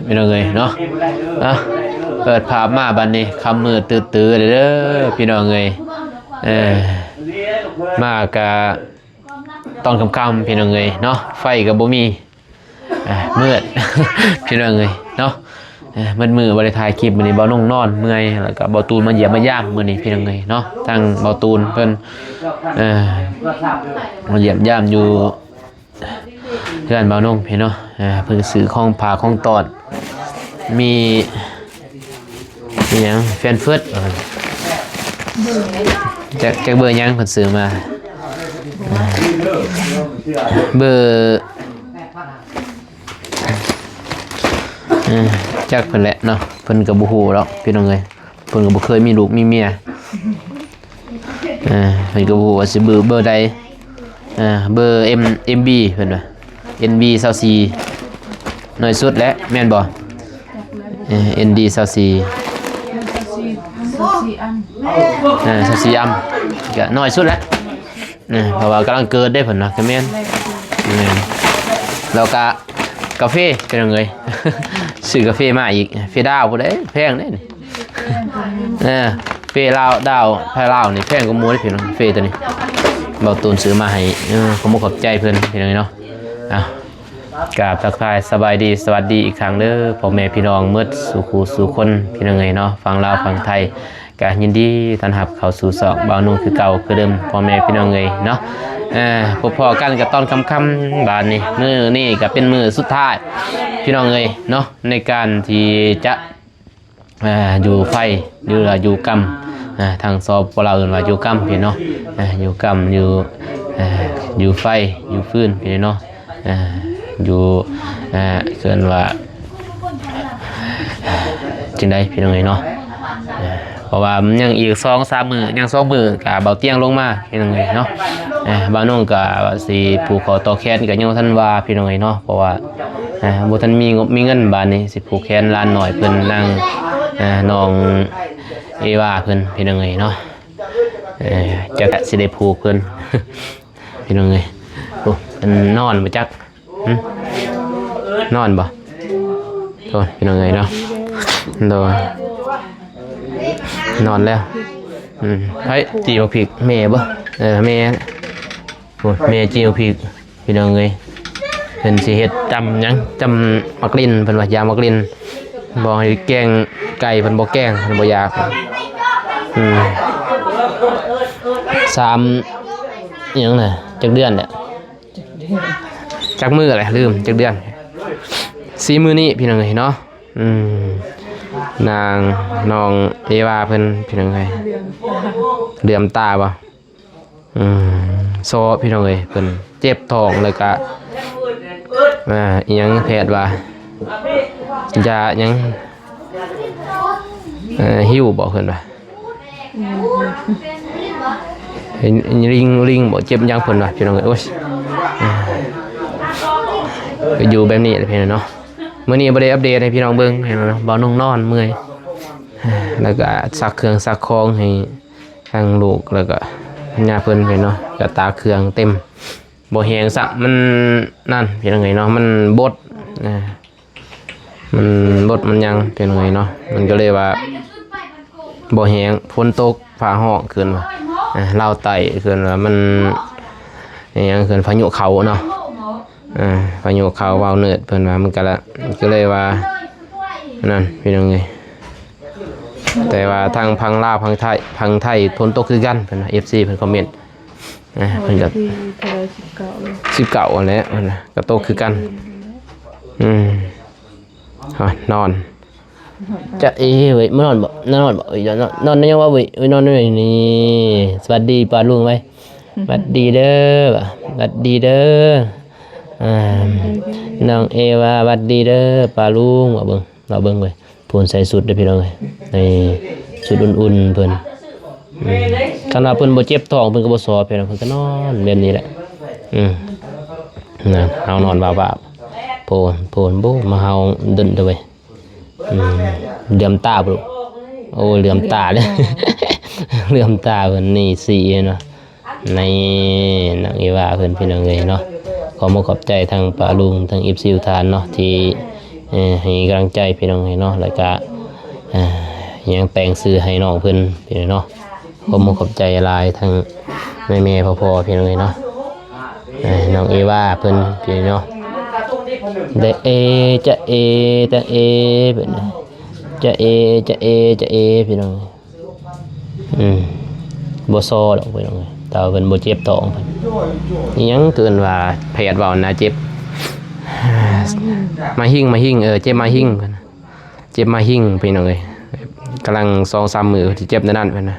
ພີ່ນ້ອງເອີຍເນາະ. ອ່ະ ເປີດພາບມາບັດນີ້ ຄ່ຳມືດຕື້ໆເດີພີ່ນ້ອງເອີຍ. ເອີ ມາກະຕອນຄ່ຳໆ ພີ່ນ້ອງເອີຍເນາະ, ໄຟກໍບໍ່ມີ ອ່າ ມືດ ພີ່ນ້ອງເອີຍເນາະ. ເອີ ໝົດມື້ບໍ່ໄດ້ຖ່າຍຄລິບ ມື້ນີ້ບ່າວນົງນອນເມື່ອຍ ແລ້ວກໍບ່າວຕູນມາຢ້ຽມມາຢາມມື້ນີ້ ພີ່ນ້ອງເອີຍເນາະ. ທາງບ່າວຕູນເພິ່ນ ເອີ ມາຢ້ຽມຢາມຢູ່ເຮືອນບ່າວນົງພີ້ເນາະ. ເອີ ເພິ່ນຊື້ຂອງຝາກຂອງຕ້ອນ ມີ ມີຫຍັງ ແຟນເຟີດ ຈັກ ຈັກເບີຫຍັງເພິ່ນຊື້ມາ ເບີ ເອີ ຈັກເພິ່ນແຫຼະເນາະ. ເພິ່ນກໍບໍ່ຮູ້ດອກພີ່ນ້ອງເອີຍ, ເພິ່ນກໍບໍ່ເຄີຍມີລູກມີເມຍ. ເອີ ເພິ່ນກໍບໍ່ຮູ້ວ່າຊິເບີ ເບີໃດ. ເອີ ເບີເອັມ ເອັມບີ ເພິ່ນວ່າ ເອັນບີຊາວສີ່ ໜ້ອຍສຸດແຫຼະ ແມ່ນບໍ່? ເອີ ເອັນດີຊາວສີ່ ຊາວສີ່ອັມ ເອີ ຊາວສີ່ອັມ ກໍໜ້ອຍສຸດແຫຼະ. ເອີ ເພາະວ່າກຳລັງເກີດເດ້ເພິ່ນນະ ກໍແມ່ນ ແມ່ນ. ແລ້ວກໍກາເຟ ພີ່ນ້ອງເອີຍ ຊື້ກາເຟມາອີກ ເຟດາວ ຜູ້ໃດ ແພງເດ້ນີ້. ເອີ ເຟລາວ ດາວ ແພລາວນີ້ແພງກວ່າໝູ່ເດ້ພີ່ນ້ອງ ເຟໂຕນີ້ ບ່າວຕູນຊື້ມາໃຫ້. ເອີ ຂອບອົກຂອບໃຈເພິ່ນພີ່ນ້ອງເນາະ. ອ່ະ ກາບທັກທາຍສະບາຍດີ ສະຫວັດດີອີກຄັ້ງເດີ ພໍ່ແມ່ພີ່ນ້ອງໝົດສູ່ຄູ່ສູ່ຄົນ ພີ່ນ້ອງເອີຍເນາະ. ຝັ່ງລາວຝັ່ງໄທ ກະຍິນດີຕ້ອນຮັບເຂົ້າສູ່ຊ່ອງບ່າວນຸ່ງຄືເກົ່າຄືເດີມ ພໍ່ແມ່ພີ່ນ້ອງເອີຍເນາະ. ເອີ ພົບພໍ້ກັນກັບຕອນຄ່ຳໆ ບາດນີ້ ມື້ນີ້ກະເປັນມື້ສຸດທ້າຍ ພີ່ນ້ອງເອີຍເນາະ ໃນການທີ່ຈະ ອ່າ ຢູ່ໄຟ ຢູ່ລະຢູ່ກຳ ອ່າ ທາງ ສປປ ລາວ ເອີ້ນວ່າຢູ່ກຳພີ້ເນາະ. ອ່າ ຢູ່ກຳ ຢູ່ ອ່າ ຢູ່ໄຟ ຢູ່ຟືນພີ້ເນາະ. ອ່າ ຢູ່ ອ່າ ເອີ້ນວ່າ ຈັ່ງໃດພີ່ນ້ອງເອີຍເນາະ. ອ່າ ເພາະວ່າມັນຍັງອີກສອງສາມມື້ ຍັງສອງມື້ກະເບົາຕຽງລົງມາ ພີ່ນ້ອງເອີຍເນາະ. ອ່າ ບ່າວນຸ່ງກະຊິຜູກຂໍ້ຕໍ່ແຂນກະຍັງບໍ່ທັນວ່າ ພີ່ນ້ອງເອີຍເນາະ ເພາະວ່າ ອ່າ ບໍ່ທັນມີງົບມີເງິນ. ບາດນີ້ຊິຜູກແຂນຫຼານນ້ອຍເພິ່ນ ນາງ ອ່າ ນ້ອງເອວາເພິ່ນ ພີ່ນ້ອງເອີຍເນາະ. ເອີ ຈັກຊິໄດ້ຜູກເພິ່ນ ພີ່ນ້ອງເອີຍ. ໂອ້ ເພິ່ນນອນບໍ່ຈັກ ຫຶ ນອນບໍ່? ໂອ້ຍ ພີ່ນ້ອງເອີຍເນາະ ໂດຍ ນອນແລ້ວ. ອືມ ໃຜຈີ່ໝາກພິກ ແມ່ບໍ່? ເອີ ແມ່. ໂອ້ຍ ແມ່ຈີ່ໝາກພິກ ພີ່ນ້ອງເອີຍ. ເພິ່ນຊິເຮັດຈຳຫຍັງ ຈຳໝາກລິ້ນ ເພິ່ນວ່າຢາໝາກລິ້ນ ບໍ່ໃຫ້ແກງໄກ່ ເພິ່ນບໍ່ແກງ ເພິ່ນບໍ່ຢາກ. ອືມ ສາມ ອີຫຍັງນະ ຈັກເດືອນແຫຼະ ຈັກມື້ແຫຼະ ລືມ ຈັກເດືອນ ສີ່ມື້ນີ້ ພີ່ນ້ອງເອີຍເນາະ. ອືມ ນາງ ນ້ອງເອວາເພິ່ນ ພີ່ນ້ອງເອີຍ ເຫຼືອມຕາ ເຫຼືອມຕາບໍ່? ອືມ ຊໍ ພີ່ນ້ອງເອີຍ ເພິ່ນເຈັບທ້ອງ ແລ້ວກະ ອ່າ ອີຫຍັງ ແພດວ່າ ຢາຫຍັງ ເອີ ຫິ້ວບໍ ເພິ່ນວ່າ ລິງ ລິງບໍ ເຈັບຫຍັງ ເພິ່ນວ່າ ພີ່ນ້ອງເອີຍ. ໂອ້ຍ ກໍຢູ່ແບບນີ້ແຫຼະ ພີ່ນ້ອງເນາະ. ມື້ນີ້ບໍ່ໄດ້ອັບເດດໃຫ້ພີ່ນ້ອງເບິ່ງ ພີ່ນ້ອງເນາະ. ບ່າວນຸ່ງນອນເມື່ອຍ ແລ້ວກະຊັກເຄື່ອງຊັກຂອງໃຫ້ ທັງລູກ ແລ້ວກະພະຍາເພິ່ນເນາະ ກະຕາກເຄື່ອງເຕັມ ບໍ່ແຫ້ງຊ້ຳ ມັນນັ້ນ ພີ່ນ້ອງເອີຍເນາະ ມັນບົດ ອ່າ ມັນບົດມັນຫຍັງ ພີ່ນ້ອງເອີຍເນາະ ມັນກໍເລີຍວ່າບໍ່ແຫ້ງ. ຝົນຕົກ ຟ້າຮ້ອງ ເອີ້ນວ່າ ອ່າ ລາວໃຕ້ ເອີ້ນວ່າມັນ ອີຫຍັງ ເອີ້ນພາຍຸເຂົ້າເນາະ. ອ່າ ພາຍຸເຂົ້າ ວາວເນີດ ເພິ່ນວ່າ ມັນກະລະ ກໍເລີຍວ່ານັ້ນ ພີ່ນ້ອງເອີຍ. ແຕ່ວ່າທາງຝັ່ງລາວ ຝັ່ງໄທ ຝັ່ງໄທຝົນຕົກຄືກັນ ເພິ່ນວ່າ ເອັຟຊີ ເພິ່ນຄອມເມັນ ອ່າ ເພິ່ນກໍ ວັນທີເທົ່າໃດ ສິບເກົ້າ ສິບເກົ້າ ຫັ້ນແຫຼະ ເພິ່ນວ່າ ກໍຕົກຄືກັນ. ອືມ ໂອ້ຍ ນອນ ຈະເອເວີຍ ມານອນບໍ່ ນອນບໍ່ ເອີຍ ນອນ ນອນຍັງວ່າເວີຍ ເອີຍ ນອນຢູ່ນີ້. ສະຫວັດດີປ້າລຸງໄວ້ ຫວັດດີເດີ ຫວັດດີເດີ ອ່າ ນ້ອງເອວາ ຫວັດດີເດີປ້າລຸງ ວ່າເບິ່ງ ວ່າເບິ່ງເວີຍ. ເພິ່ນໃສ່ຊຸດເດີພີ່ນ້ອງເອີຍ ໃນຊຸດອຸ່ນໆ ເພິ່ນ ອືມ ຄັນວ່າເພິ່ນບໍ່ເຈັບທ້ອງ ເພິ່ນກໍບໍ່ຊອບ ເພິ່ນ ເພິ່ນກໍນອນແບບນີ້ແຫຼະ. ອືມ ນະ ເຮົານອນວາບໆ ໂພນ ໂພນ ໂບ ມາເຮົາດົນເດີເວີຍ. ອືມ ເຫຼືອມຕາບໍ່ລູກ ໂອ້ ເຫຼືອມຕາເລີຍ ເຫຼືອມຕາເພິ່ນນີ້ສີເນາະ. ນີ້ ນ້ອງເອວາເພິ່ນ ພີ່ນ້ອງເອີຍເນາະ. ຂໍຂອບອົກຂອບໃຈທັງປ້າລຸງ ທັງເອັຟຊີທຸກທ່ານເນາະ ທີ່ ເອີ ໃຫ້ກຳລັງໃຈພີ່ນ້ອງເອີຍເນາະ ແລ້ວກະ ເອີ ຍັງແຕ່ງຊື່ໃຫ້ນ້ອງເພິ່ນພີ່ນ້ອງເນາະ. ຂອບມຸກຂອບໃຈຫຼາຍທັງແມ່ໆ ພໍ່ໆ ພີ່ນ້ອງເອີຍເນາະ. ເອີ ນ້ອງເອວາເພິ່ນພີ່ນ້ອງເນາະ ດະເອ ຈະເອ ຕະເອ ເພິ່ນ ຈະເອ ຈະເອ ຈະເອ ພີ່ນ້ອງ. ອືມ ບໍ່ຊໍດອກພີ່ນ້ອງເອີຍ ແຕ່ວ່າເພິ່ນບໍ່ເຈັບທ້ອງເພິ່ນ. ອີຫຍັງເອີ້ນວ່າ ແພດເວົ້ານະ ເຈັບມະຫິງ ມະຫິງ ເອີ ເຈັບມະຫິງເພິ່ນ ເຈັບມະຫິງພີ່ນ້ອງເອີຍ. ກຳລັງສອງສາມມື້ທີ່ເຈັບແນວນັ້ນເພິ່ນນະ.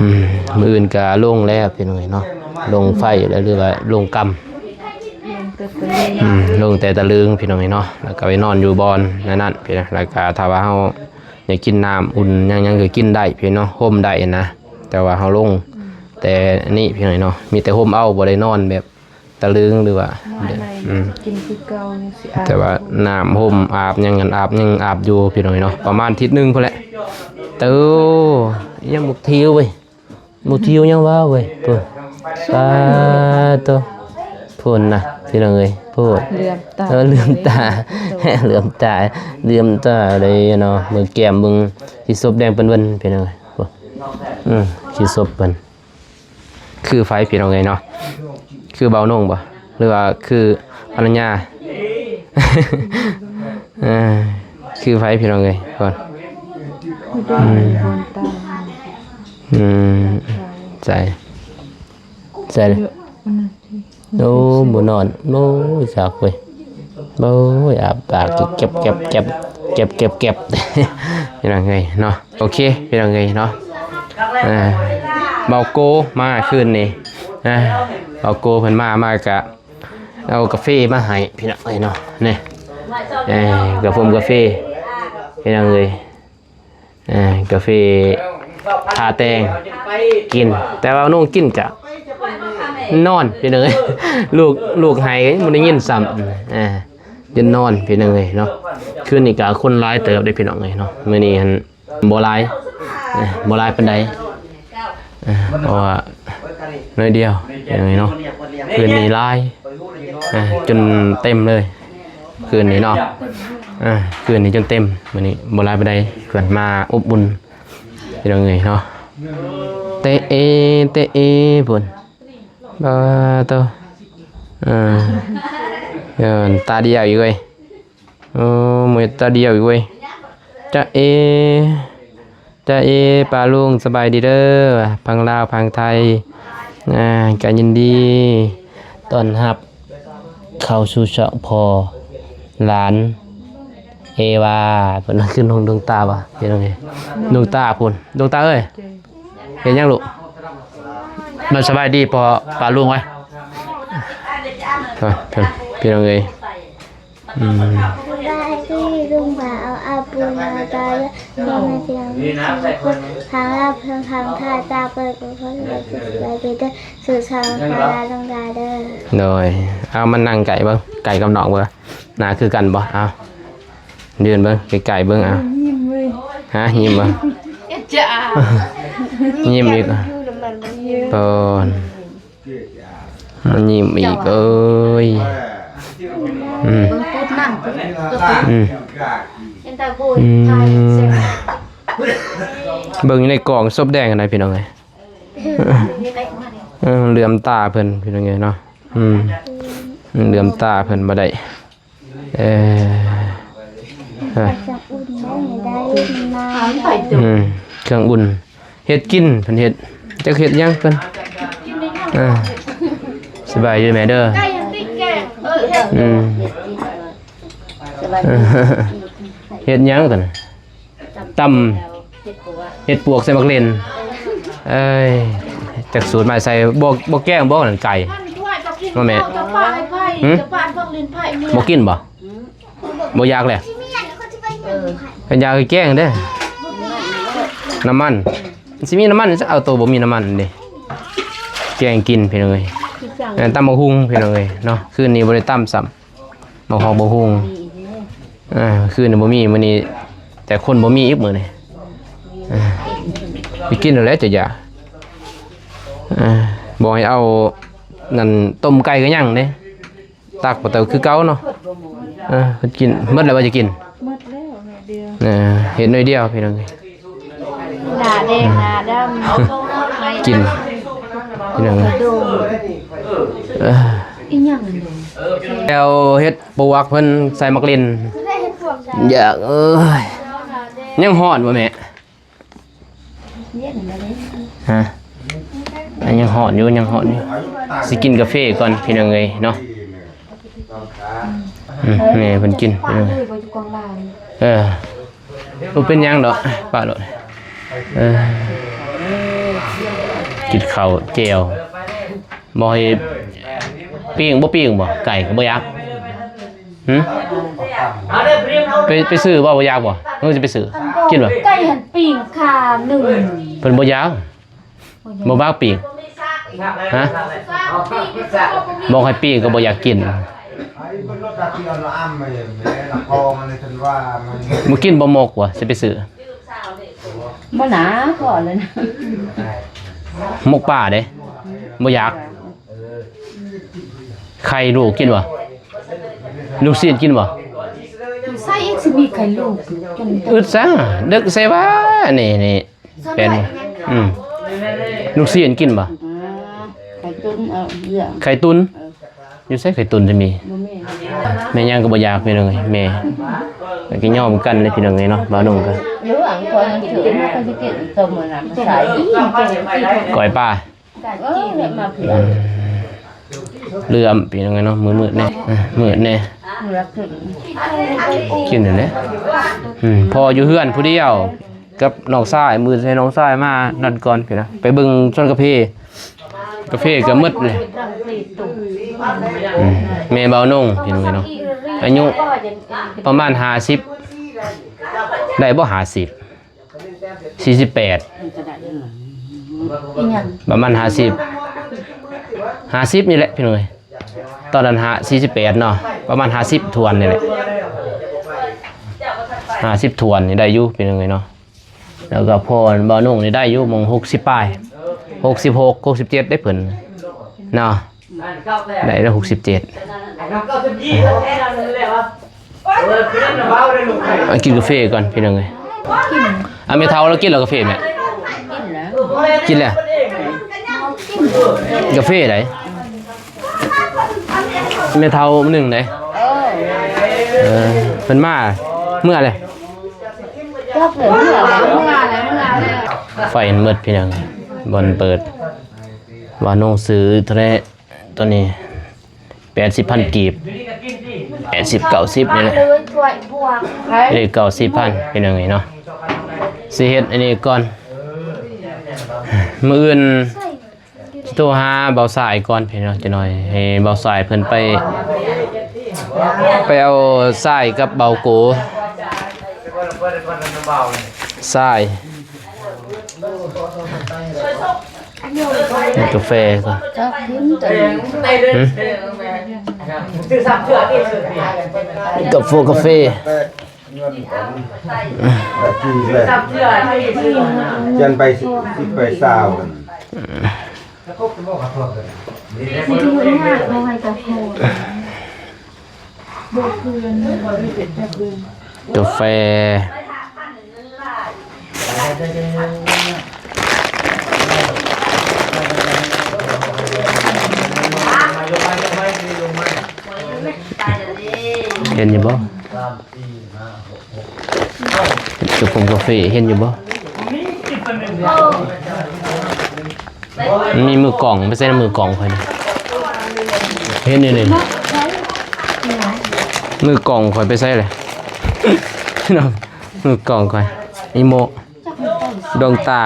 ອືມ ມື້ອື່ນກະລົງແລ້ວພີ່ນ້ອງເອີຍເນາະ ລົງໄຟແລ້ວ ຫຼືວ່າລົງກຳ ອືມ ລົງແຕ່ຕະລຶງພີ່ນ້ອງເອີຍເນາະ. ແລ້ວກະໄປນອນຢູ່ບ່ອນນັ້ນໆ ພີ່ນ້ອງ. ແລ້ວກະຖ້າວ່າເຮົາ ໄດ້ກິນນ້ຳອຸ່ນຫຍັງ ຫຍັງກໍກິນໄດ້ພີ່ນ້ອງ ຫົ່ມໄດ້ນະ. ແຕ່ວ່າເຮົາລົງ ອືມ ແຕ່ອັນນີ້ພີ່ນ້ອງເນາະ ມີແຕ່ຫົ່ມເອົາ ບໍ່ໄດ້ນອນແບບຕະລຶງ ຫຼືວ່າ ອືມ ກິນຄືເກົ່າ ແຕ່ວ່ານ້ຳຫົ່ມອາບຫຍັງ ອາບຫຍັງອາບຢູ່ພີ່ນ້ອງເນາະ ປະມານທິດໜຶ່ງພຸ້ນແຫຼະ. ໂຕ ອີຫຍັງໝາກທິວເວີຍ ໝາກທິວຫຍັງວະເວີຍ ພຸ້ນ ປາໂຕ ພຸ້ນນະ ພີ່ນ້ອງເອີຍ ພຸ້ນ ເຫຼືອມຕາ ເອີ ເຫຼືອມຕາ ເຫຼືອມຕາ ເຫຼືອມຕາເລີຍເນາະ. ເບິ່ງແກ້ມ ເບິ່ງຂີ້ສົບແດງເປັນເວີນ ພີ່ນ້ອງເອີຍ ພຸ້ນ ອືມ ຂີ້ສົບເພິ່ນ ຄືໃຜພີ່ນ້ອງເອີຍເນາະ ຄືບ່າວນົງບໍ່ ຫຼືວ່າຄືພັນລະຍາ ເອີ ຄືໃຜພີ່ນ້ອງເອີຍ ກ່ອນ ອືມ ອືມ ໃສ ໃສ ໂອ້ ບໍ່ນອນ ໂອ້ຍ ຄັກເວີຍ ໂອ້ຍ ອາບປາກ ເກັບ ເກັບ ເກັບ ເກັບ ເກັບ ພີ່ນ້ອງເອີຍເນາະ. ໂອເຄ ພີ່ນ້ອງເອີຍເນາະ ເອີ ເບົາໂກມາຄືນນີ້ ເອີ ເບົາໂກເພິ່ນມາ ມາກະເອົາກາເຟມາໃຫ້ພີ່ນ້ອງເອີຍເນາະ ນີ້ ເອີ ກາຟົງກາເຟ ພີ່ນ້ອງເອີຍ ເອີ ກາເຟ ທາແຕ່ງ ກິນ ແຕ່ວ່ານ້ອງກິນກະນອນ ພີ່ນ້ອງເອີຍ ລູກ ລູກໄຫ້ກໍຍັງບໍ່ໄດ້ຍິນຊ້ຳ ເອີ ຈົນນອນ ພີ່ນ້ອງເອີຍເນາະ. ຄືນນີ້ກະຄົນຫຼາຍເຕີບເດ້ ພີ່ນ້ອງເອີຍເນາະ ມື້ນີ້ຫັ້ນ ບໍ່ຫຼາຍ ເອີ ບໍ່ຫຼາຍປານໃດ ເອີ ເພາະວ່າໜ້ອຍດຽວ ພີ່ນ້ອງເອີຍເນາະ. ຄືນນີ້ຫຼາຍ ເອີ ຈົນເຕັມເລີຍ ຄືນນີ້ເນາະ ເອີ ຄືນນີ້ຈົນເຕັມ. ມື້ນີ້ບໍ່ຫຼາຍປານໃດ ເພິ່ນມາອົບອຸ່ນ ພີ່ນ້ອງເອີຍເນາະ. ເຕະເອ ເຕະເອ ພຸ້ນ ບາໂຕ ເອີ ເອີ ຕາດຽວອີກເວີຍ ໂອ້ ເໝືອນຕາດຽວອີກເວີຍ. ຈະເອ ຈະເອ ປ້າລຸງ ສະບາຍດີເດີ ຝັ່ງລາວ ຝັ່ງໄທ ອາ ກະຍິນດີຕ້ອນຮັບເຂົ້າສູ່ຊ່ອງພໍ່ຫຼານເອວາ. ເພິ່ນຄືນ້ອງດວງຕາຫວາ ເປັນຫຍັງ ດວງຕາພຸ້ນ ດວງຕາເອີຍ. ເຮັດຫຍັງລູກ? ມາສະບາຍດີພໍ່ປ້າລຸງໄວ້ ເອີ ພີ່ນ້ອງເອີຍ ອືມ ສະບາຍດີລຸງປ້າ ເອົາອາປູນາກາເລີຍ ພໍ່ແມ່ພີ່ນ້ອງທຸກຄົນ ທາງລາວເພິ່ນທາງໄທ ຈາກເປີດກຸຄົນ ສະບາຍດີເດີ ສຸກສັນວັນຄາລາລຸງດາເດີ. ໂດຍ ເອົາມານັ່ງໃກ້ເບິ່ງ ໃກ້ກັບນ້ອງເບິ່ງ ໜ້າຄືກັນບໍ່? ເອົາ ຢືນເບິ່ງໃກ້ໆເບິ່ງ ເອົາ ຍິ້ມເວີຍ ຮະ ຍິ້ມບໍ່? ຍິ້ມອີກ ເອີ ຍິ້ມອີກເອີຍ ອືມ ອືມ ອືມ ເບິ່ງຢູ່ໃນກ້ອງສົບແດງຫັ້ນນະ ພີ່ນ້ອງເອີຍ ເອີ ເຫຼືອມຕາເພິ່ນ ພີ່ນ້ອງເອີຍເນາະ ອືມ ເຫຼືອມຕາເພິ່ນບໍ່ໄດ້. ເອີ ເອີ ເຄື່ອງອຸ່ນໄດ້ ໄດ້ ອືມ ເຄື່ອງອຸ່ນ ເຮັດກິນ ເພິ່ນເຮັດ ຈັກເຮັດຫຍັງເພິ່ນ ເອີ ສະບາຍດີແມ່ເດີ ອືມ ເຮັດຫຍັງຕົວນັ້ນ? ຕຳ ເຫັດປວກ ເຫັດປວກໃສ່ໝາກເລັ່ນ ເອີຍ ຈັກສູດມາໃສ່ ບໍ່ ບໍ່ແກງບໍ່ນັ້ນໄກ່ ບໍ່ແມ່ນ ຫືມ ບໍ່ກິນບໍ່? ບໍ່ຢາກແລ້ວ ຄັນຢາກກໍແກງເດ້ ນ້ຳມັນ ມັນຊິມີນ້ຳມັນ ເອົາໂຕບໍ່ມີນ້ຳມັນເດ້ ແກງກິນພີ່ນ້ອງເອີຍ ເອີ ຕຳບັກຫຸ່ງພີ່ນ້ອງເອີຍເນາະ ຄືນນີ້ບໍ່ໄດ້ຕຳຊ້ຳ ບັກຮອກບັກຫຸ່ງ ອ່າ ຄືນນີ້ບໍ່ມີ ມື້ນີ້ ແຕ່ຄົນບໍ່ມີອີກມື້ນີ້ ອ່າ ໄປກິນແລ້ວແຫຼະ ເຈົ້າຢ່າ ອ່າ ບອກໃຫ້ເອົານັ້ນ ຕົ້ມໄກ່ກໍຍັງເດ້ ຕັກບໍ່ແຕ່ຄືເກົ່າເນາະ ເອີ ເພິ່ນກິນໝົດແລ້ວວ່າຈະກິນ ໝົດແລ້ວໜ້ອຍດຽວ ເອີ ເຮັດໜ້ອຍດຽວພີ່ນ້ອງເອີຍ ໜ້າແດງໜ້າດຳ ກິນພີ່ນ້ອງເອີຍ ເອີ ອີຫຍັງນີ້ ແລ້ວເຮັດປວກເພິ່ນໃສ່ໝາກຫຼິ້ນ ຢາກເອີຍ ຍັງຮ້ອນບໍ່ແມ່? ຮະ ຍັງຮ້ອນຢູ່ ຍັງຮ້ອນຢູ່ ຊິກິນກາເຟກ່ອນພີ່ນ້ອງເອີຍເນາະ ອືມ ແມ່ເພິ່ນກິນ ເອີ ບໍ່ເປັນຫຍັງດອກ ປະໂລດ ເອີ ກິນເຂົ້າແຈ່ວ ບໍ່ໃຫ້ປີ້ງ ບໍ່ປີ້ງບໍ່ ໄກ່ກໍບໍ່ຢາກ ຫື ໄປ ໄປຊື້ບໍ່ ບໍ່ຢາກບໍ່ ເອີ ຊິໄປຊື້ ກິນບໍ່ ໄກ່ຫັ້ນປີ້ງຄາໜຶ່ງ ເພິ່ນບໍ່ຢາກ ບໍ່ຢາກ ບໍ່ມັກປີ້ງ ຮະ ບອກໃຫ້ປີ້ງກໍບໍ່ຢາກກິນ ບໍ່ກິນບໍ່ໝົກບໍ່ ຊິໄປຊື້ ບໍ່ໜາ ພໍແລ້ວນະ ໝົກປາເດ້ ບໍ່ຢາກ ໄຂ່ລູກກິນບໍ່? ລູກຊີ້ນກິນບໍ່? ໃສ່ອີກຊິມີໄຂ່ລູກ ອຶດຊະ ດຶກໃສ່ວ່າ ນີ້ ນີ້ ແປນ ອືມ ລູກຊີ້ນກິນບໍ່? ອາ ໄຂ່ຕຸນ ເອົາເຍອະ ໄຂ່ຕຸນ ເອີ ຢູ່ໃສໄຂ່ຕຸນຈະມີ? ບໍ່ມີ ແມ່ຫຍັງກໍບໍ່ຢາກ ພີ່ນ້ອງເອີຍ ແມ່ ກໍຍອມກັນເລີຍ ພີ່ນ້ອງເອີຍເນາະ ບ່າວໜຸ່ງກໍ ຢູ່ອັງກອນມັນຖືກ ມັນກໍຊິກິນຕົ້ມນ້ຳໃສ ກ້ອຍປາ ເອີ ແມ່ມາເພື່ອ ເຫຼື່ອມ ພີ່ນ້ອງເອີຍເນາະ ມືດໆແດ່ ມືດແດ່ ກິນນັ້ນແຫຼະ ອືມ ພໍ່ຢູ່ເຮືອນຜູ້ດຽວ ກັບນ້ອງຊາຍ ມື້ໃຫ້ນ້ອງຊາຍມານັ້ນກ່ອນ ພີ່ນ້ອງ ໄປເບິ່ງສວນກາເຟ ກາເຟກໍໝົດເລີຍ ອືມ ແມ່ບ່າວໜຸ່ງ ພີ່ນ້ອງເອີຍເນາະ ອາຍຸປະມານຫ້າສິບ ໄດ້ບໍ່ ຫ້າສິບ ສີ່ສິບແປດ ອີຫຍັງ ປະມານຫ້າສິບ ຫ້າສິບນີ້ແຫຼະ ພີ່ນ້ອງເອີຍ ຕອນນັ້ນຫ້າ ສີ່ສິບແປດເນາະ ປະມານຫ້າສິບຖ້ວນນີ້ແຫຼະ ຫ້າສິບຖ້ວນນີ້ໄດ້ຢູ່ ພີ່ນ້ອງເອີຍເນາະ ແລ້ວກໍພໍ່ບ່າວໜຸ່ງນີ້ໄດ້ຢູ່ໝ່ອງຫົກສິບປາຍ ຫົກສິບຫົກ ຫົກສິບເຈັດ ໄດ້ເພິ່ນເນາະ ໄດ້ແລ້ວຫົກສິບເຈັດ ອ່ະ ກິນກາເຟກ່ອນພີ່ນ້ອງເອີຍ ອ່ະ ແມ່ເຖົ້າລາວກິນແລ້ວກາເຟແມ່? ກິນແລ້ວ ກິນແລ້ວ ກາເຟໃດ? ແມ່ເຖົ້າໜຶ່ງໃດ ເອີ ເອີ ເພິ່ນມາ ເມື່ອແລ້ວ ໄຟມັນໝົດພີ່ນ້ອງ ບ່ອນເປີດ ວ່ານ້ອງຊື້ເທົ່າໃດ? ຕອນນີ້ແປດສິບພັນກີບ ແປດສິບ ເກົ້າສິບນີ້ແຫຼະ ເລີຍເກົ້າສິບພັນ ເປັນຫຍັງນີ້ເນາະ ຊິເຮັດອັນນີ້ກ່ອນ ມື້ອື່ນຊິໂທຫາບ່າວຊາຍກ່ອນພີ່ນ້ອງ ຈັກໜ້ອຍໃຫ້ບ່າວຊາຍເພິ່ນໄປ ໄປເອົາຊາຍກັບບ່າວໂກ ຊາຍ ກາເຟກ່ອນ ຊອກກິນຕົວນີ້ ຫື? ກາໂຟ ກາເຟ ຈັນໄປສິບ ໄປຊາວ ກາເຟ ເຫັນຢູ່ບໍ່? ເຮັດກາຟ- ກາເຟ ເຫັນຢູ່ບໍ່? ມັນມີມືກ້ອງ ໄປໃສ່ນຳມືກ້ອງຂ້ອຍນີ້ ເຫັນຢູ່ນີ້ ມືກ້ອງຂ້ອຍໄປໃສແຫຼະ? ມືກ້ອງຂ້ອຍ ອີໂມ ດວງຕາ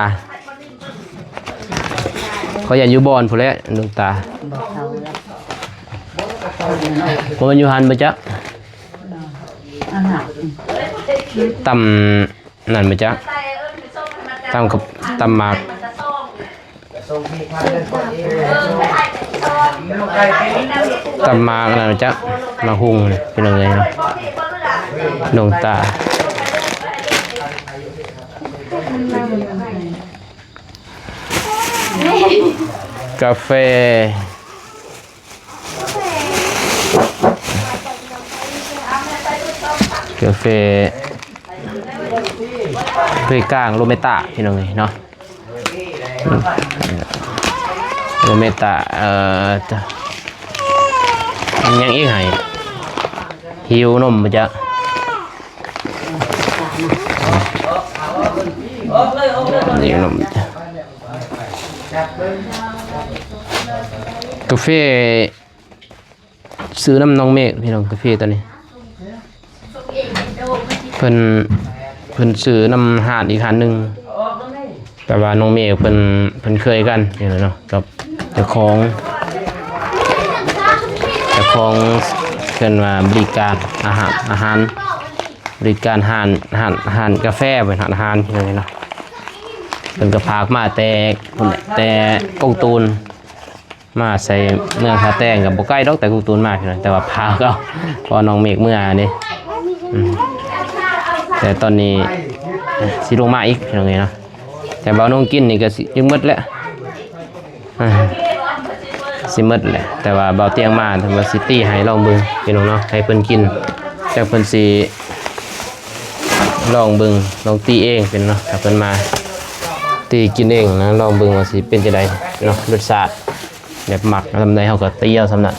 ຂ້ອຍຢ້ານຢູ່ບ່ອນພຸ້ນແຫຼະ ດວງຕາ ບໍ່ແມ່ນຢູ່ຫັ້ນບໍ່ຈັກ ຕຳ ນັ້ນມາຈາກ ຕຳກັບ ຕຳໝາກ ຕຳໝາກນັ້ນມາຈາກ ໝາກຫຸ່ງ ພີ່ນ້ອງເອີຍເນາະ ດວງຕາ ກາເຟ. ກາເຟ ເຟກາງໂຣເມຕາ ພີ່ນ້ອງເອີຍເນາະ. ໂຣເມຕາ ເອີ ຍັງອີກໃຫ້ ຫິວນົມບໍ່ຈັກ ຫິວນົມ. ກາເຟ ຊື້ນຳນ້ອງເມກ ພີ່ນ້ອງ. ກາເຟຕອນນີ້ ເພິ່ນ ເພິ່ນຊື້ນຳຮ້ານອີກຮ້ານໜຶ່ງ ແຕ່ວ່ານ້ອງເມກເພິ່ນ ເພິ່ນເຄີຍກັນນີ້ແຫຼະເນາະ ກັບເຈົ້າຂອງ ເຈົ້າຂອງ ເອີ້ນວ່າບໍລິການອາຫານ ອາຫານ ບໍລິການຮ້ານ ຮ້ານ ຮ້ານກາແຟ ເປັນຮ້ານອາຫານ ພີ່ນ້ອງເອີຍເນາະ. ເພິ່ນກໍພາກມາແຕ່ພຸ້ນແຫຼະ ແຕ່ກົງຕູນ ມາໃສ່ເມືອງທ່າແຕງ ກໍບໍ່ໄກດອກ ແຕ່ກົງຕູນມາ ພີ່ນ້ອງ ແຕ່ວ່າພາກເອົາ ເພາະນ້ອງເມກເມືອເດ້. ອືມ ແຕ່ຕອນນີ້ຊິລົງມາອີກ ພີ່ນ້ອງເອີຍເນາະ. ແຕ່ບ່າວນົງກິນນີ້ກໍຊິຍັງໝົດແຫຼະ ອ່າ ຊິໝົດແຫຼະ ແຕ່ວ່າບ່າວຕຽງມາ ເພິ່ນວ່າຊິຕີໃຫ້ລອງເບິ່ງ ພີ່ນ້ອງເນາະ ໃຫ້ເພິ່ນກິນ ຈັກເພິ່ນຊິລອງເບິ່ງ ລອງຕີເອງ ພີ່ນ້ອງເນາະ. ຖ້າເພິ່ນມາຕີກິນເອງນະ ລອງເບິ່ງວ່າຊິເປັນຈັ່ງໃດເນາະ ລົດຊາດ ແບບມັກນຳໃດເຮົາກໍຕີເອົາສ່ຳນັ້ນ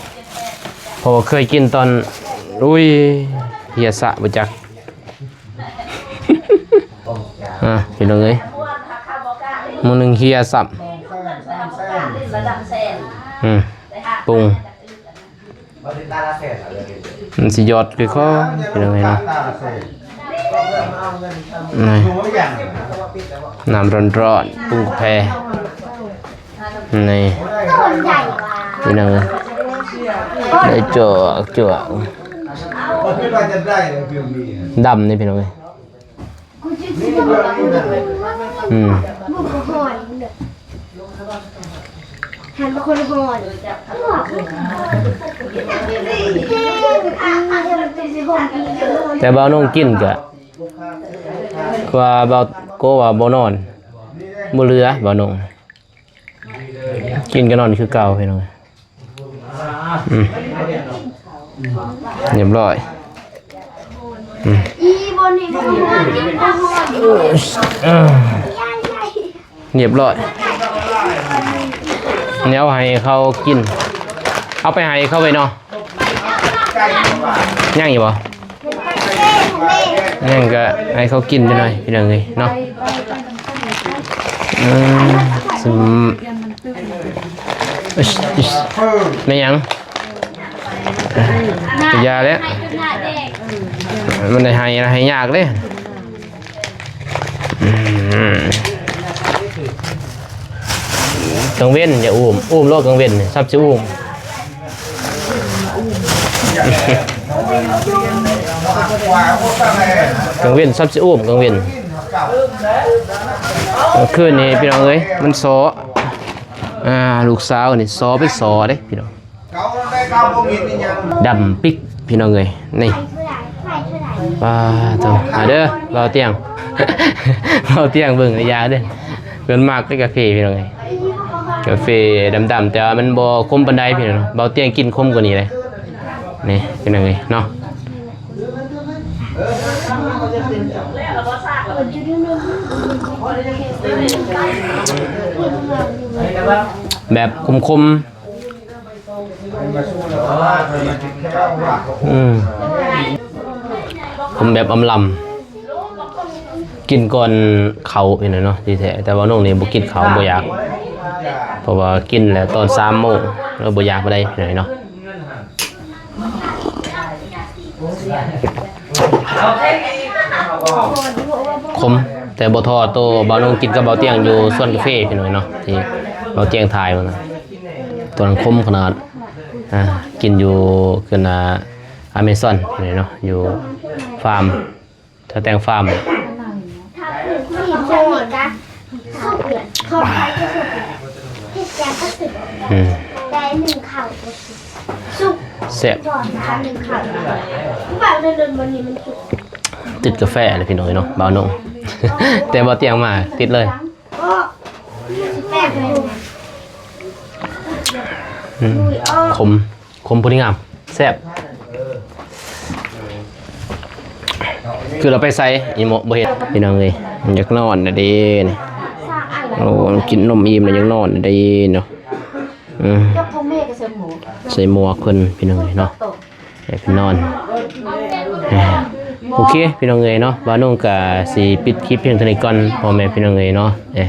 ເພາະວ່າເຄີຍກິນຕອນ ອຸ້ຍ ເຮຍສະບໍ່ຈັກ. ອ່າ ພີ່ນ້ອງເອີຍ ມື້ໜຶ່ງເຮຍຊ້ຳ ອືມ ປຸງ ມັນຊິຢອດຄ່ອຍໆ ພີ່ນ້ອງເອີຍເນາະ. ນີ້ ນ້ຳຮ້ອນໆ ປຸງກາແຟ ນີ້ ພີ່ນ້ອງເອີຍ ໄດ້ຈວກໆ ດຳນີ້ ພີ່ນ້ອງເອີຍ. ອືມ ແຕ່ບ່າວນົງກິນກະ ວ່າບ່າວໂກວ່າບໍ່ນອນ ບໍ່ເຫຼືອບ່າວນົງ ກິນກໍນອນຄືເກົ່າ ພີ່ນ້ອງ. ອືມ ຮຽບຮ້ອຍ ອືມ ຮຽບຮ້ອຍ ແນວໃຫ້ເຂົາກິນ ເອົາໄປໃຫ້ເຂົາໄວ້ເນາະ. ຍັງຢູ່ບໍ່? ຍັງກໍໃຫ້ເຂົາກິນຈັກໜ່ອຍ ພີ່ນ້ອງເອີຍເນາະ. ອືມ ແມ່ນຫຍັງ? ຢ່າແຫຼະ ມັນໄດ້ໃຫ້ ໃຫ້ຍາກເດ້. ອືມ ກາງເວັນຢ່າອຸ້ມ ອຸ້ມໂລດກາງເວັນນີ້ ຊັບຊິອຸ້ມ. ກາງເວັນຊັບຊິອຸ້ມ ກາງເວັນ. ກາງຄືນນີ້ ພີ່ນ້ອງເອີຍ ມັນສໍ້ ອ່າ ລູກສາວນີ້ສໍ້ໄປສໍ້ເດ້ ພີ່ນ້ອງ. ດຳປິກ ພີ່ນ້ອງເອີຍ ນີ້ ປາໂທ້ ມາເດີ ເບົາຕຽງ ເບົາຕຽງເບິ່ງລະຢ່າເດີ. ເພິ່ນມັກເດ້ກາເຟ ພີ່ນ້ອງເອີຍ ກາເຟດຳໆ ແຕ່ວ່າມັນບໍ່ຂົມປານໃດ ພີ່ນ້ອງ. ເບົາຕຽງກິນຂົມກວ່ານີ້ເດ້ ນີ້ ພີ່ນ້ອງເອີຍເນາະ. ແບບຂົມໆ ອືມ ຜົມແບບອຳລຳ ກິນກ່ອນເຂົ້າ ພີ່ນ້ອງເນາະ ທີ່ແທ້. ແຕ່ວ່ານ້ອງນີ້ບໍ່ກິນເຂົ້າ ບໍ່ຢາກ ເພາະວ່າກິນແລ້ວຕອນສາມໂມງ ແລ້ວບໍ່ຢາກປານໃດ ພີ່ນ້ອງເນາະ. ຂົມ ແຕ່ບໍ່ທໍ່ໂຕບ່າວນົງກິນກັບບ່າວຕຽງຢູ່ສວນກາເຟ ພີ່ນ້ອງເນາະ ທີ່ບ່າວຕຽງຖ່າຍມານະ ຕົວນັ້ນຂົມຂະໜາດ. ອ່າ ກິນຢູ່ ຂຶ້ນ ອ່າ ອາເມຊອນ ພີ່ນ້ອງເນາະ ຢູ່ຟາມ ແຖວແຕງຟາມ. ອືມ ແຊບ ຕິດກາແຟເລີຍ ພີ່ນ້ອງເອີຍເນາະ ບ່າວນົງ ແຕ່ບ່າວຕຽງມາຕິດເລີຍ. ອືມ ຂົມ ຂົມພໍດີງາມ ແຊບ. ຄືລາວໄປໃສອີໂມະ ບໍ່ເຫັນ. ພີ່ນ້ອງເອີຍ ຢາກນອນນະເດ້ນີ້. ໂອ້ ກິນນົມອີ່ມແລ້ວຢາກນອນນະເດ້ເນາະ. ອືມ ກັບທອງແມ່ກໍໃສ່ໝວກ ໃສ່ໝວກເພິ່ນ ພີ່ນ້ອງເອີຍເນາະ. ໃຫ້ເພິ່ນນອນ. ເອີ ໂອເຄ ພີ່ນ້ອງເອີຍເນາະ, ບ່າວນົງກໍຊິປິດຄລິບພຽງເທົ່ານີ້ກ່ອນ ພໍ່ແມ່ພີ່ນ້ອງເອີຍເນາະ. ເອີ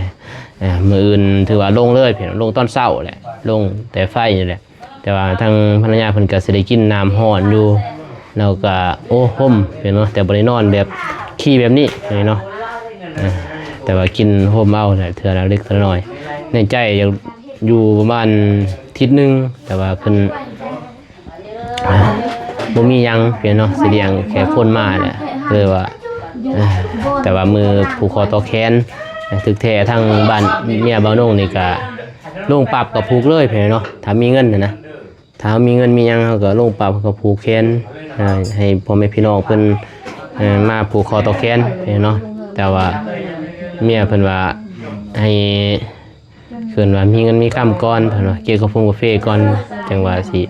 ເອີ ມື້ອື່ນຖືວ່າລົງເລີຍພີ່ນ້ອງ, ລົງຕອນເຊົ້າແຫຼະ, ລົງແຕ່ໄຟນີ້ແຫຼະ. ແຕ່ວ່າທາງພັນລະຍາເພິ່ນກໍຊິໄດ້ກິນນ້ຳຮ້ອນຢູ່ ແລ້ວກໍ ໂອ້ ຮົ່ມພີ່ນ້ອງເນາະ, ແຕ່ບໍ່ໄດ້ນອນແບບຂີ້ແບບນີ້ເນາະ. ເອີ ແຕ່ວ່າກິນຮົ່ມເອົາແຫຼະ ເທື່ອລະເລັກເທື່ອລະໜ້ອຍ. ໃນໃຈຢາກຢູ່ປະມານທິດໜຶ່ງ ແຕ່ວ່າເພິ່ນ ບໍ່ມີຫຍັງພີ່ນ້ອງເນາະ, ຊິລ້ຽງແຂກຄົນມາແຫຼະ ເລີຍວ່າ ເອີ ແຕ່ວ່າມື້ຜູກຄໍຕໍ່ແຂນ ຖືກແທ້ທາງບ້ານເມຍບ່າວນົງນີ້ກະລົງປັບກໍຜູກເລີຍພີ່ນ້ອງເນາະ. ຖ້າມີເງິນຫັ້ນນະ ຖ້າເຮົາມີເງິນມີຫຍັງ ເຮົາກໍລົງປັບ ເຮົາກໍຜູກແຂນ ໃຫ້ພໍ່ແມ່ພີ່ນ້ອງເພິ່ນ ເອີ ມາຜູກຄໍຕໍ່ແຂນພີ່ນ້ອງເນາະ. ແຕ່ວ່າເມຍເພິ່ນວ່າໃຫ້ ເພິ່ນວ່າມີເງິນມີຄຳກ່ອນ ເພິ່ນວ່າເກັບກາຟງກາເຟກ່ອນ ຈັ່ງວ່າຊິ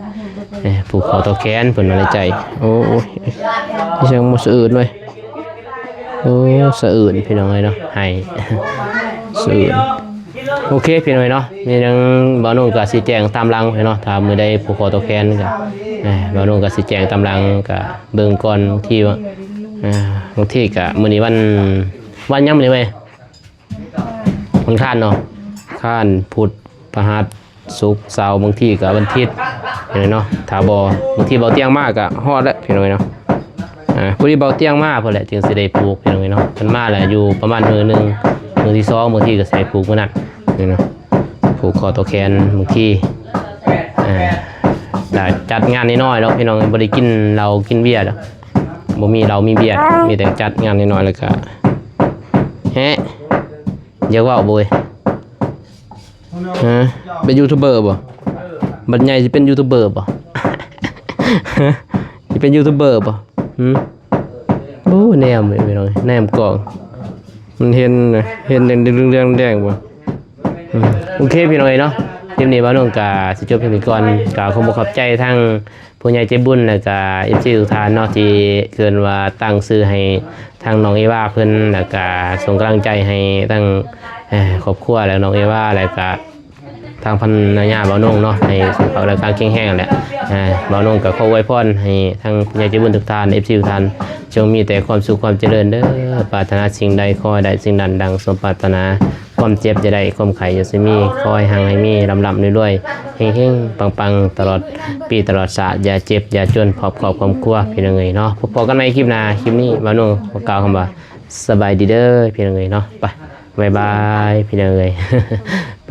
ເອີ ຜູກຄໍຕໍ່ແຂນ ເພິ່ນວ່າໃນໃຈ. ໂອ້ຍ ອີ່ຫຍັງບໍ່ສະອືດເວີຍ. ໂອ້ ສະອືດພີ່ນ້ອງເອີຍເນາະ, ໄຫ້ສະອືດ. ໂອເຄພີ່ນ້ອງເອີຍເນາະ, ມີຫຍັງບ່າວນົງກໍຊິແຈ້ງຕາມຫຼັງເນາະ. ຖ້າມື້ໃດຜູກຄໍຕໍ່ແຂນກໍ ເອີ ບ່າວນົງກໍຊິແຈ້ງຕາມຫຼັງ ກໍເບິ່ງກ່ອນ. ບາງທີວ່າ ເອີ ບາງທີກໍ ມື້ນີ້ວັນ ວັນຫຍັງມື້ນີ້ເວີຍ? ວັນອັງຄານເນາະ, ອັງຄານ ພຸດ ພະຫັດ ສຸກ ເສົາ, ບາງທີກໍວັນທິດເນາະ. ຖ້າບໍ່ ບາງທີເບົາຕຽງມາກໍຮອດແລ້ວພີ່ນ້ອງເອີຍເນາະ. ອາ ພໍດີເບົາຕຽງມາພຸ້ນແຫຼະ ຈຶ່ງຊິໄດ້ຜູກພີ່ນ້ອງເອີຍເນາະ. ເພິ່ນມາແລ້ວຢູ່ປະມານມື້ໜຶ່ງ ມື້ທີສອງ ບາງທີກໍຊິໄດ້ຜູກມື້ນັ້ນເນາະ, ຜູກຄໍຕໍ່ແຂນ. ບາງທີ ເອີ ກໍຈັດງານນ້ອຍໆເນາະພີ່ນ້ອງເອີຍ, ບໍ່ໄດ້ກິນເຫຼົ້າກິນເບຍດອກ, ບໍ່ມີເຫຼົ້າມີເບຍດອກ, ມີແຕ່ຈັດງານນ້ອຍໆ ແລ້ວກໍ ແຮະ ຢາກເວົ້າບໍ່ເວີຍ? ຮະ ເປັນຢູທູບເບີບໍ່? ບັດໃຫຍ່ຊິເປັນຢູທູບເບີບໍ່? ຮະ ຊິເປັນຢູທູບເບີບໍ່? ຫື ໂອ້ ແນມເວີຍພີ່ນ້ອງ, ແນມກ້ອງ ມັນເຫັນນະ ເຫັນແດງໆ ເຫຼືອງໆ ແດງໆບໍ່? ອືມ ໂອເຄພີ່ນ້ອງເອີຍເນາະ, ຄລິບນີ້ບ່າວນົງກະຊິຈົບພຽງນີ້ກ່ອນ. ກະຂໍຂອບໃຈທາງ ຜູ້ໃຫຍ່ໃຈບຸນ ແລ້ວກະເອັຟຊີທຸກທ່ານເນາະ ທີ່ເອີ້ນວ່າຕັ້ງຊື່ໃຫ້ທາງນ້ອງເອວາເພິ່ນ ແລ້ວກະສົ່ງກຳລັງໃຈໃຫ້ທັງ ເອີ ຄອບຄົວ ແລະ ນ້ອງເອວາ ແລ້ວກະທາງພັນລະຍາບ່າວນົງເນາະ ໃຫ້ສຸຂະພາບຮ່າງກາຍແຂງແຮງແຫຼະ. ເອີ ບ່າວນົງກໍຂໍອວຍພອນໃຫ້ທັງຜູ້ໃຫຍ່ໃຈບຸນທຸກທ່ານ ເອັຟຊີທຸກທ່ານ ຈົ່ງມີແຕ່ຄວາມສຸກຄວາມຈະເລີນເດີ, ປາດຖະໜາສິ່ງໃດຂໍໃຫ້ໄດ້ສິ່ງນັ້ນດັ່ງສົມປາດຖະໜາ. ຄວາມເຈັບຢ່າໄດ້ ຄວາມໄຂ້ຢ່າຊິມີ, ຂໍໃຫ້ຮັ່ງໃຫ້ມີ ລ່ຳໆລວຍໆ ເຮັງໆປັງໆ ຕະຫຼອດປີຕະຫຼອດຊາດ, ຢ່າເຈັບຢ່າຈົນ ພອບຄອບຄອບຄົວ ພີ່ນ້ອງເອີຍເນາະ. ພົບພໍ້ກັນໃໝ່ຄລິບໜ້າ, ຄລິບນີ້ບ່າວນົງຂໍກ່າວຄຳວ່າ ສະບາຍດີເດີ ພີ່ນ້ອງເອີຍເນາະ. ໄປ ບາຍບາຍ ພີ່ນ້ອງເອີຍ ໄປ.